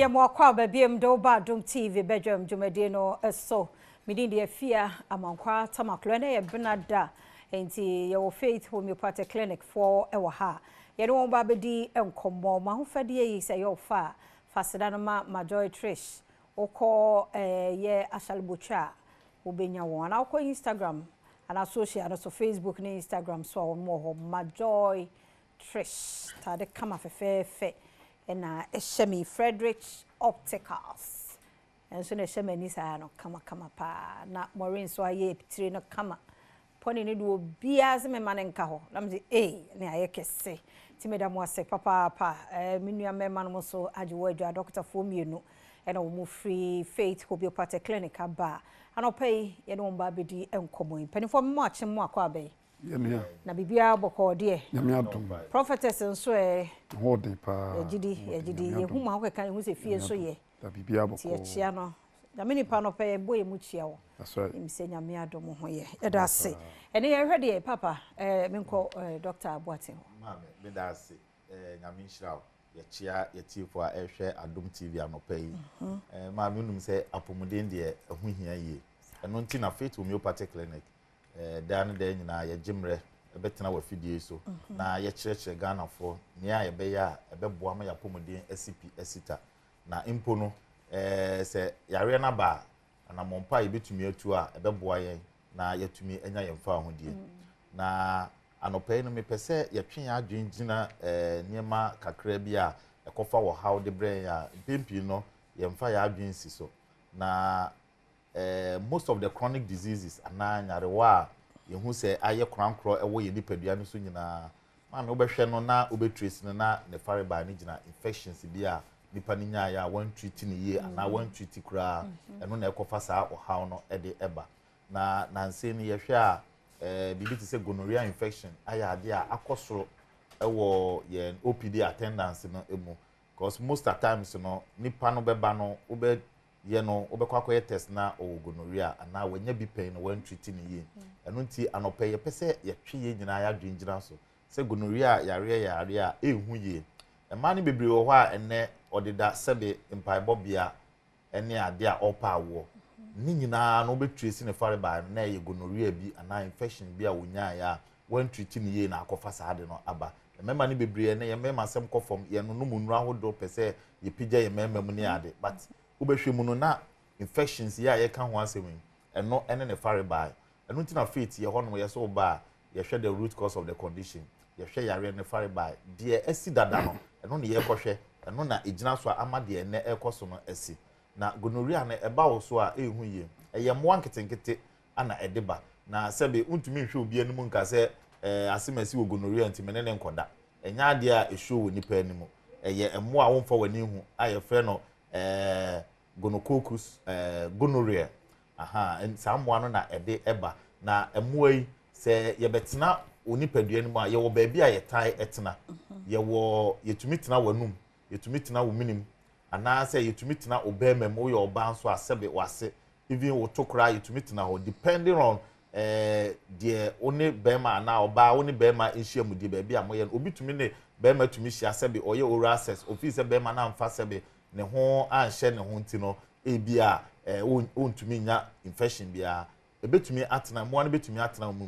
Yɛ mo akwaaba biom de wo ba Adom TV badwam dwumadie no so. Me din de Afia Amankwaa Tamaklo. Ɛnɛ yɛ bena da, enti yɛwɔ Faith Homeopathic Clinic foɔ wɔ ha. Yɛne wɔn ba bɛdi nkɔmmɔ. Mo ahofadie yi sɛ ɛyɛ wo fa a, fa aseda no ma Majoy Trish. Wokɔ yɛ Ashalebotwa a, wobɛnya wɔn. Anaa wokɔ Instagram anaa social no so, Facebook ne Instagram so a wɔn wɔ hɔ. Majoy Trish, taade kama fɛfɛɛfɛ na ɛhyɛ me Frederick Opticals. Ɛnso na ɛhyɛ m'ani saa no kamakama paa. Na Maureen nso ayɛ tire no kama. Pɔne no de obiara sɛ mema no nka hɔ. Na mese ee ne ayɛ kɛse. Nti meda mo ase papaapa. Me nua mmarima no nso agye wɔ adwa dɔkotafoɔ mmienu ɛna wɔn firi Faith Homeopathic Clinic aba. Anɔpa yi yɛne wɔn ba abɛdi nkɔmmɔ yi. Mpanimfoɔ mo akye mo akɔ abɛn. Yɛnua. Na biribiara bɔkɔɔ deɛ. Nyame adom. Prophetess nso ɛ. Ho ɔden paa. Yɛgyidi yɛgyidi yɛhu mu ahokeka yɛhu sɛ fie nso yɛ. Na biribiara bɔkɔɔ. Nti yɛkyia no. Nyame nipa no pɛ yɛbɔ yɛ mu kyia wo. That's right. Nim sɛ Nyame adom ho yɛ. Yɛda ase. Ɛne yɛhwɛ deɛ papa menkɔ Dr. Aboateng hɔ. Maame meda ase. Nyame nhyira wo. Yɛkyia yɛtiefo a ɛhwɛ Adom TV anɔpa yi. Maame wonim sɛ apɔmuden deɛ ɛho hia yie. Ɛno nti na Faith Homeopathic Clinic daa ne daa nyinaa yɛgye mmerɛ bɛtena wɔ afidie so na yɛkyerɛkyerɛ Ghanafoɔ nea yɛbɛyɛ a ɛbɛboa ma yɛapɔmuden asi pi asi ta. Na mpo no sɛ yareɛ no aba a, anammɔn pa a yɛbɛtumi atu a ɛbɛboa yɛn na yɛatumi anya yɛn fawohodie. Na anɔpa yi no mepɛ sɛ yɛtwe yɛn adwene gyina nneɛma kakra bi a ɛkɔfa wɔ haw de brɛ yɛn a mpɛn pii no yɛmfa yɛn adwene si so. Na most of the chronic diseases anaa nyarewa a yɛhu sɛ ayɛ korankorɔ ɛwɔ yɛn nipadua no so nyinaa, maame wobɛhwɛ no na wobɛtrace no na ne farebae no gyina infections bi a nipa no nyaeɛ a wɔntreat no yie anaa wɔntreat koraa, ɛno na ɛkɔfa saa ɔhaw no ɛde ɛba. Na nansa no yɛhwɛ a biribi te sɛ gonorrhea infection ayɛ adeɛ a akɔ soro ɛwɔ yɛn OPD attendance no mu, because most of times no nipa no bɛba no wobɛ yɛ no wobɛkɔ akɔyɛ test na ɔwɔ gonorrhea anaa wanya bi pɛn na wɔntreat no yie. Ɛno nti anɔpɛ yɛpɛ sɛ yɛtwe yɛn nyinaa yɛadwene gyina so sɛ gonorrhea yareɛ yɛ yareɛ a ɛnhu yie. Mmaa no bebree wɔ hɔ a ɛnɛ ɔdeda sɛbe mpaebɔbea ne adeɛ a ɔrepa awoɔ ne nyinaa no wobɛtrace ne farebae no na ɛyɛ gonorrhea bi anaa infection bi a wɔnyaeɛ a wɔntreat no yie na akɔfa saa ade no aba. Mmarima no bebree ɛnɛ yɛn mmarima asɛm kɔ fam, yɛnonom nnuro ahodoɔ pɛ sɛ yɛpagya yɛn mmarima mu ne ade, but wobɛhwɛ mu no na infections yi a yɛka ho asɛm yi ɛno ɛne ne farebae. Ɛno nti na Faith yɛ hɔnom yɛ sɛ woba a yɛhwɛ the root cause of the condition, yɛhwɛ yareɛ ne farebae deɛ asi dada no, ɛno ne yɛkɔhwɛ, ɛno na ɛgyina so a ama deɛ ɛnɛ ɛrekɔ so no asi. Na gonorrhea no ɛba wo so a ɛnhu yie, ɛyɛ mmoa nketenkete ana ɛde ba. Na sɛbe wontumi nhwɛ obi anim nka sɛ asɛm asi wɔ gonorrhea nti me ne ne nkɔda. Ɛnyɛ adeɛ a ɛsuo wɔ nipa anim. Ɛyɛ mmoa a womfa w'ani hu a yɛfrɛ no gonococcus gonorrhea. Aha, saa mmoa no na ɛde ɛba. Na mmoa yi sɛ yɛbɛtena wo nipadua no mu a, yɛwɔ baabi a yɛtae ɛtena. Yɛwɔ yɛtumi tena w'anum, yɛtumi tena wo menim, anaasɛ yɛtumi tena wo bɛrima mu. Woyɛ ɔbaa nso a sɛbe w'ase, even wo to koraa yɛtumi tena hɔ, depending on deɛ wo ne bɛrima anaa ɔbaa wo ne bɛrima nhyia mu die baabi a moyɛ no. Obi tumi ne bɛrima tumi hyia, sɛbe ɔyɛ oral sex, ofii sɛ bɛrima no amfa sɛbe ne ho anhyɛ ne ho nti no ebi a wontumi nya infection biara. Ebetumi atena, mmoa no betumi atena mu.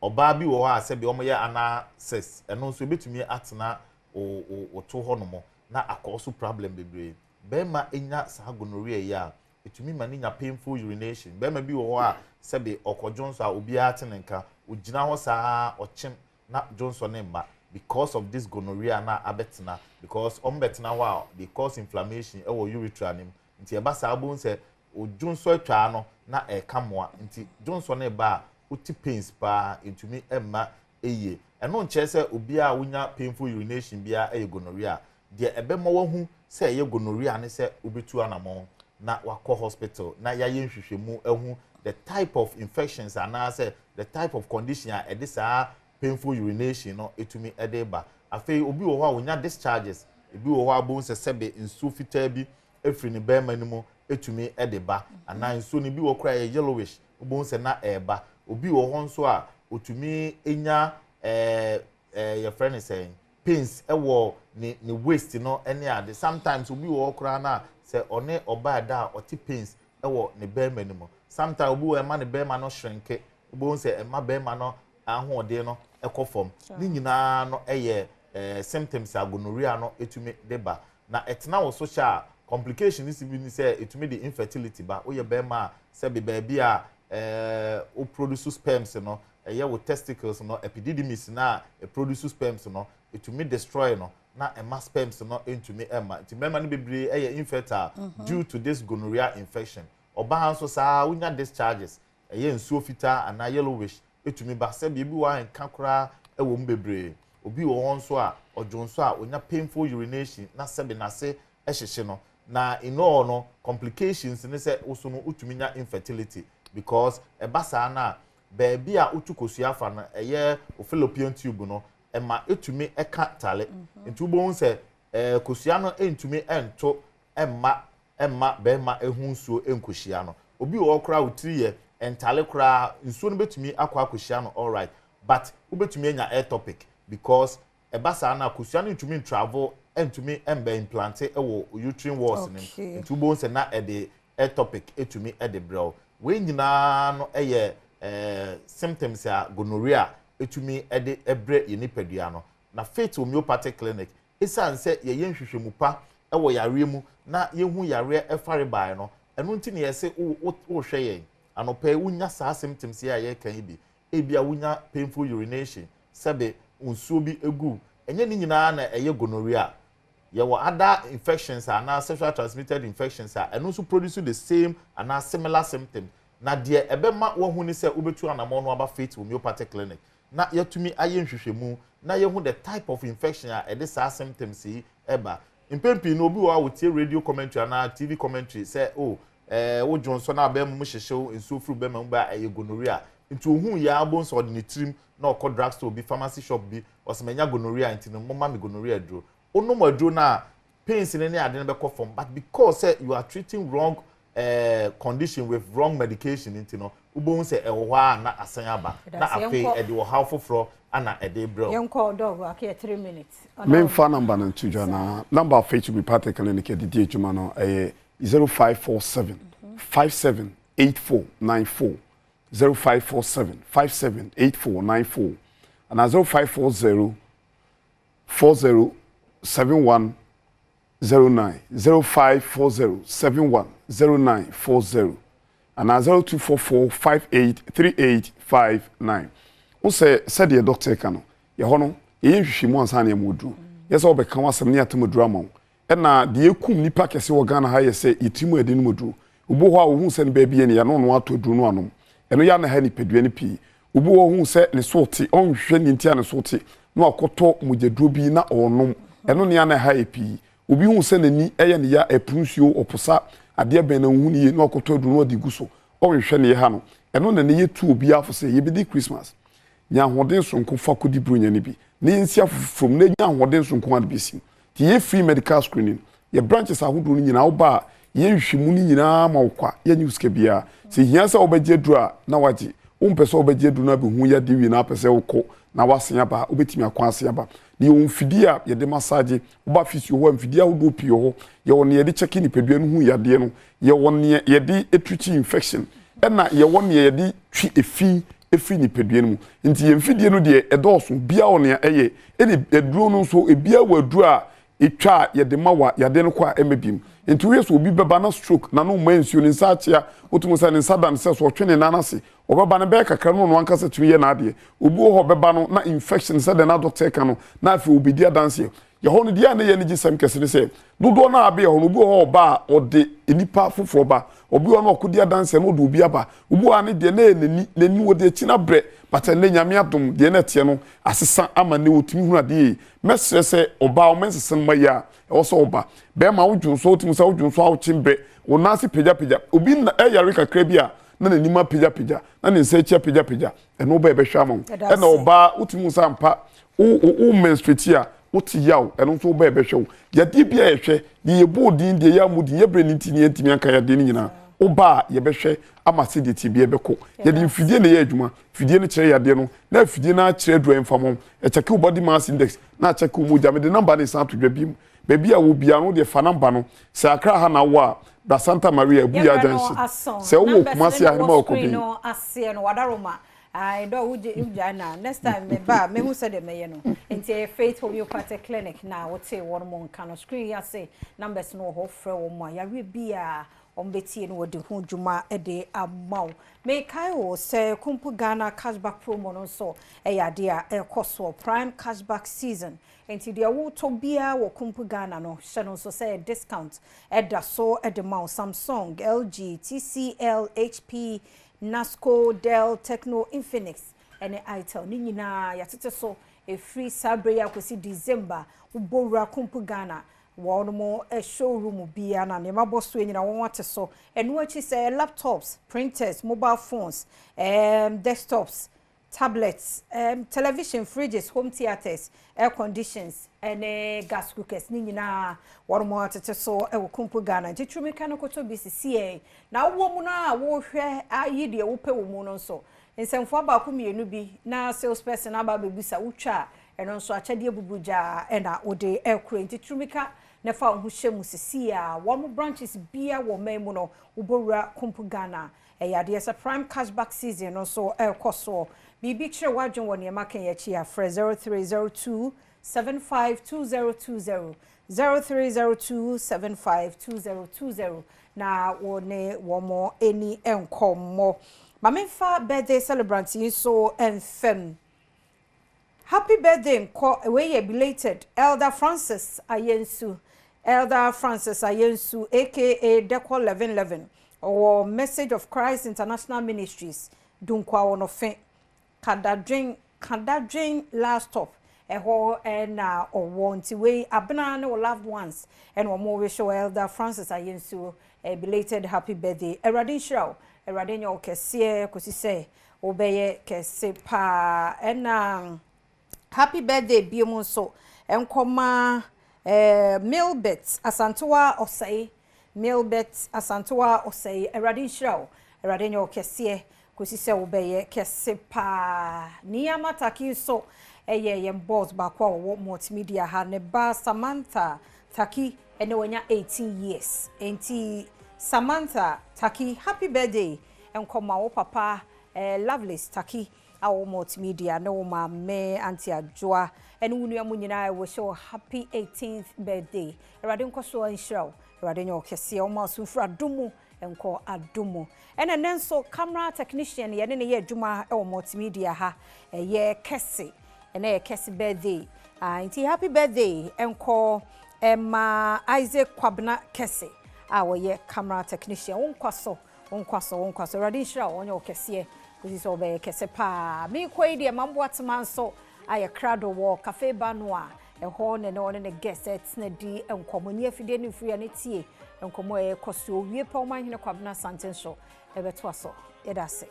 Ɔbaa bi wɔ hɔ a sɛbe wɔyɛ anal sex, ɛno nso ebetumi atena o o o to hɔ nom na akɔ so problem bebree. Bɛrima nya saa gonorrhea yi a, etumi ma ne nya painful urination. Bɛrima bi wɔ hɔ a sɛbe ɔkɔ dwonso a obiara te ne nka, ogyina hɔ saa ɔkyem na dwonso ne mma because of this gonorrhea na abɛtena, because wɔn bɛtena hɔ a they cause inflammation ɛwɔ urethra ne mu. Nti ɛba saa wobɛhu sɛ odwonso atwaa no na ɛka mmoa, nti dwonso ne ba a wote pains paa, ntumi mma ɛyie. Ɛno nkyerɛ sɛ obiara a wonya painful urination biara ɛyɛ gonorrhea. Deɛ ɛbɛma wahu sɛ ɛyɛ gonorrhea ne sɛ wobɛtu anammɔn na wakɔ hospital na yɛayɛ nhwehwɛmu ahu the type of infections anaasɛ the type of condition a ɛde saa painful urination no ɛtumi ɛde ba. Afei obi wɔ hɔ a wonya discharges, ebi wɔ hɔ a bohu sɛ sɛbe nsuo fitaa bi efiri ne bɛrima no mu etumi ɛde ba, anaa nsuo no bi wɔ koraa yɛ yellowish, wobɛhu sɛ na ɛɛba. Obi wɔ hɔ nso a otumi enya ɛɛ ɛɛ yɛfrɛ no sɛn, Pains wɔ ne ne waist no ne ade. Sometimes obi wɔ hɔ koraa no a, sɛ ɔne ɔbaa da a, ɔte pains wɔ ne bɛrima no mu. Sometimes obi wɔ hɔ ɛma ne bɛrima no shrinke. Wobɛhu sɛ ɛma bɛrima no ahoɔden no kɔ fam. Ne nyinaa no yɛ eh, symptoms a gonorrhea no tumi de ba. Na ɛtena wo so kyɛ a, complication no si bi ne sɛ ɛtumi de infertility ba. Woyɛ bɛrima a, sɛbe baabi a eh, wo produce sperms no, ɛyɛ wo testicles no, epididymis no a ɛproduce sperms no, ɛtumi destroy no na ɛma sperms no ntumi mma. Nti mmarima no bebree yɛ infertile due to this gonorrhea infection. Ɔbaa nso saa ara, wonya discharges, ɛyɛ nsuo fitaa anaa yellowish ɛtumi ba. Sɛbi ebi wɔ hɔ a nka koraa wɔ mu bebree. Obi wɔ hɔ nso a ɔdwonsɔ a ɔnya painful urination na sɛbi n'ase hyehye no. Na in all no, complications ne sɛ wo so no wotumi nya infertility because ɛba saa no a baabi a wotu kosua fa no, ɛyɛ wo fallopian tube no, ɛma ɛtumi ka tale. Nti wobɛhu sɛ ɛɛ kosua no ntumi nto mma mma barima ho nsuo nkɔhyia no. Obi wɔ hɔ koraa a wo tiri yɛ ntale koraa, nsuo no bɛtumi akɔ akɔhyia no alright, but wobɛtumi anya ectopic because ɛba saa no a kosua no ntumi ntravel ntumi mbɛ implante wɔ uterine walls no mu. Nti wobɛhu sɛ na ɛde ectopic tumi de brɛ wo. Wei nyinaa no yɛ symptoms a gonorrhea tumi de brɛ yɛn nipadua no. Na Faith Homeopathic Clinic, esiane sɛ yɛyɛ nhwehwɛmu pa wɔ yareɛ mu na yɛhu yareɛ farebae no, ɛno nti na yɛse wohwɛ yɛn anɔpa yi wonya saa symptoms yi a yɛreka yi bi. Ebia wonya painful urination, sɛbe nsuo bi gu wo. Ɛnyɛ ne nyinaa na ɛyɛ gonorrhea. Yɛwɔ other infections anaa sexual transmitted infections a ɛno nso produce the same anaa similar symptoms. Na deɛ ɛbɛma woahu ne sɛ wobɛtu anamɔn no aba Faith Homeopathic Clinic na yɛatumi ayɛ nhwehwɛmu na yɛahu the type of infection a ɛde saa symptoms yi ba. Mpɛn pii no obi wɔ hɔ a ɔtie radio commentary anaa TV commentary sɛ oh ɛɛ wo dwonsɔ na abɛɛma mu hyehye wo, nsuo firi wo bɛɛma mu ba a ɛyɛ gonorrhea. Nti ohuu yɛ ara wobɛhu sɛ ɔde ne tirim na ɔkɔ drug store bi, pharmacy shop bi, ɔsɛ manya gonorrhea nti no momma me gonorrhea aduro. Wonom aduro no a pains no ne ade no bɛkɔ fam but because sɛ you are treating wrong eh, condition with wrong medication nti no wobɛhu sɛ ɛwɔ hɔ a na asan aba na afei ɛde ɔhaw foforɔ ana ɛde brɛ wo. Yɛnkɔ dɔg ake yɛ 3 minutes. Memfa number no nto dwa na number a Faith Homeopathic Clinic yɛde di adwuma no ɛyɛ 0547 57 8494 0547 57 8494 anaa 0540 40 71 09 0540 71 09 40 anaa 0244 58 38 59. Wo sɛ sɛdeɛ dɔkta reka no, yɛhɔ no, yɛyɛ nhwehwɛmu ansa na yɛama aduro. Yɛ sɛ wobɛka w'asɛm na yɛatam aduro ama wo. Ɛna deɛ ɛkum nnipa kɛse wɔ Ghana ha yɛ sɛ yɛtirim a yɛde nom aduro. Obi wɔ hɔ a ɔhu sɛ ne baabi yɛ ne ya na ɔno atɔ aduro no anom. Ɛno yɛ a na ɛha nipadua no pii. Obi wɔ hɔ a ɔhu sɛ ne so rete, ɔnhwehwɛ nea nti a ne so rete na wakɔtɔ mogyaduro bi na ɔrenom. Ɛno nea na ɛha yɛ pii. Obi hu sɛ n'ani yɛ ne ya, ɛpo nsuo, ɔposa adeɛ bɛn na ɔnhu no yie na wakɔtɔ aduro na ɔde gu so. Ɔnhwehwɛ nea ɛha no. Ɛno na ɛnnɛ yɛtu obiara fo sɛ yɛbɛdi Christmas. Nya ahoɔden sononko fa kɔdi Buronya no bi na yɛnsi afoforo mu na nya ahoɔden sononko a de bɛsi mu. Nti yɛyɛ free medical screening. Yɛ branches ahodoɔ no nyinaa woba a yɛyɛ nhwehwɛmu no nyinaa ma wo kwa, yɛnnye wo sika biara. Sɛ ɛhia sɛ wobɛgye aduro a na woagye. Wompɛ sɛ wobɛgye aduro no abɛhu yadeɛ wie na wopɛ sɛ wokɔ na woasen aba a, wobɛtumi akɔ asen aba. Na yɛwɔ mfidie a yɛde massage, woba physio hɔ a mfidie ahodoɔ pii wɔ hɔ. Yɛwɔ nea yɛde kyɛke nipadua no hu yadeɛ no, yɛwɔ nea yɛde treat infection, ɛna yɛwɔ nea yɛde twe efi firi nipadua no mu. Nti yɛn mfidie no deɛ ɛdɔɔso, biara wɔ nea ɛyɛ. Ɛne aduro no nso, ebiara wɔ aduro a ɛtwa a yɛde ma wa yadeɛ no kɔ a ɛmma biem. Nti woyɛ sɛ obi bɛba na stroke, n'ano mma nsuo, ne nsa akyea, wotumi sɛ ne nsa da no sɛ so ɔtwe ne nan ase, ɔbɛba no bɛyɛ kakra na ɔno ankasa tumi yɛ n'adeɛ. Obi wɔ hɔ ɔbɛba no na infection sɛdeɛ na dɔkta reka no, na afei ɔbɛdi adanseɛ. Yɛhɔ no deɛ a na ɛyɛ anigyesɛm kɛse ne sɛ, dodoɔ no ara bɛyɛ hɔ no, obi wɔ hɔ a ɔba a ɔde nnipa foforɔ ba. Obi wɔ hɔ no ɔkɔdi adanseɛ na ɔde obi aba. Obi wɔ hɔ a ne deɛ na ɛyɛ n'ani, n'ani ɔde akyi no abrɛ, but ɛnnɛ Nyame adom, deɛ na ɛteɛ no asesa ama nnɛ ɔtumi hunu adeɛ yie. Mɛsrɛ sɛ ɔbaa wo menses no ma yie a, ɛwɔ sɛ ɔba. Bɛrima wo dwonsɔ, wotumi sɛ wo dwonsɔ a wokye brɛ, wo nan ase pagyapagya. Obi nna ɛyare kakra bi a na n'anim apagyapagya, na ne nsa akyi apagyapagya. Ɛno wobɛ ɛbɛhwɛ ama wo. Ɛna ɔbaa wotumi hu sɛ ampa wo wo menstruate a wote yaw, ɛno nso wobɛ ɛbɛhwɛ wo. Yadeɛ bi a yɛhwɛ, deɛ yɛbɔɔ din, deɛ yɛammɔ din, yɛbrɛ no nti ne yɛntumi anka yadeɛ no nyinaa. Woba a, yɛbɛhwɛ ama sɛdeɛ ɛteɛ biara ɛbɛkɔ. Yɛde mfidie na ɛyɛ adwuma. Fidie no kyerɛ yadeɛ no, na afidie no ara kyerɛ aduro a ɛmfa ma wo. Ɛkyɛke wo body mass index, na akyɛke wo mogya. Mede number no resan ato dwa bio. Baabi a wowɔ biara no, wo deɛ fa number no. Sɛ Accra ha na wowɔ a, bra Santa Maria, Abuya Yɛbrɛ no Junction. aso. Sɛ wowɔ Numbers Kumasi no na a, ɛwɔ Ahenema screen Ɔkɔben. no aseɛ no, Wadaroma. Ae dɔ wogye wogyae na next time me ba a mehu sɛdeɛ mɛyɛ no. Nti ɛyɛ Faith Homeopathic Clinic na wotee wɔn mo nka no. Screen yi ase numbers no wɔ hɔ, wofrɛ wɔn a yareɛ biara wɔn bɛtie na wɔde ho dwuma de ama wo. Mekae wo sɛ Kumpu Ghana Cashback Promo no nso ɛyɛ adeɛ a ɛrekɔ soɔ, Prime Cashback Season. Nti deɛ wotɔ biara wɔ Kumpu Ghana no, hyɛ no nso sɛ discount ɛda so de ma wo. Samsung, LG, TCL, HP, Nasco, Dell, Tecno, Infinix ne Itel ne nyinaa yɛatete so ɛfiri saa berɛ yi akɔsi December. Wobɔ wura Kumpu Ghana wɔn showroom biara na nneɛma bɔ soɔ nyinaa wɔn ate so. Ɛno akyi sɛ laptops, printers, mobile phones, desktops, tablets, television, fridges, home theaters, air conditions ne gas cookers ne nyinaa wɔn atete so wɔ Kumpu Ghana. Nti tumi ka no koto bi sisi yɛn na wowɔ mu no a wohwɛ ayi deɛ wopɛ wɔ mu no nso nsɛmfoɔ baako mmienu bi na salesperson aba abɛbisa wotwa a ɛno nso akyɛdeɛ bubu gyaa ɛna wode ɛkoro. Nti tumi ka na fa wo ho hyɛ mu sisi a wɔn branches bia wɔ man mu no wobɔwura Kumpu Ghana. Ɛyɛ adeɛ sɛ Prime Cashback Season no nso ɛrekɔ soɔ. Biribi kyerɛ w'adwene wɔ nneɛma kan akyi a, frɛ 0302 752020, 0302 752020 na wo ne wɔn ani nkɔmmɔ. Ma memfa birthday celebrant yi nso mfam. Happy birthday nkɔ wei yɛ belated Elder Francis Ayensu. Elder Francis Ayensu aka Deco 1111 ɔwɔ Message of Christ International Ministries Dunkwa Wɔnɔfe Kadadwen last stop ɛhɔ ɛna ɔwɔ. Nti wei abena ne wɔ loved ones ɛna wɔn rehyɛ wɔ Elder Francis Ayensu a belated happy birthday. Awurade nhyira wo, Awurade nyɛ wo kɛseɛ kɔsi sɛ wobɛyɛ kɛse paa. Ɛna happy birthday bio mu nso nkɔma Milbert Asantewa Ɔsɛe. Milbert Asantewa Ɔsɛe, Awurade nhyira wo, Awurade nyɛ wo kɛseɛ kɔsi sɛ wobɛyɛ kɛse paa. Niyama Taki nso ɛyɛ yɛn boss baako a wɔwɔ multimedia ha. Ne ba Samantha Taki ɛne wɔnya 18 years. Nti Samantha Taki, happy birthday nkɔma wo papa Lovelace Taki a wɔwɔ multimedia ne wo maame Auntie Adwoa ɛne wo nua mu nyinaa ɛwɔ hyɛ wɔ happy 18th birthday. Awurade nkɔ so nhyira wo, Awurade nyɛ wo kɛseɛ, wɔma wo so mfiri adom mu nkɔ adom mu. Ɛna nnɛ nso camera technician yɛne ne yɛ adwuma ɛwɔ multimedia ha ɛyɛ Kɛse. Ɛnɛ yɛ Kɛse birthday. Nti happy birthday nkɔ ɛma Isaac Kwabena Kɛse a wɔyɛ camera technician. Wo nkwa so, wo nkwa so, wo nkwa so. Awurade nhyira wo, ɔnyɛ wo kɛseɛ kɔsi sɛ wobɛyɛ kɛse paa. Meekɔ yi deɛ Mamboa Tema nso ayɛ krado wɔ Cafe Ba no a ɛhɔ ne ne ɔne ne guest ɛtena di nkɔmmɔ. Nyi afidie ne mfiri a ne tie nkɔmmɔ a ɛkɔ so. Owie pɛ ɔman hene Kwabena Asante nso ɛbɛtoa so. Yɛda ase.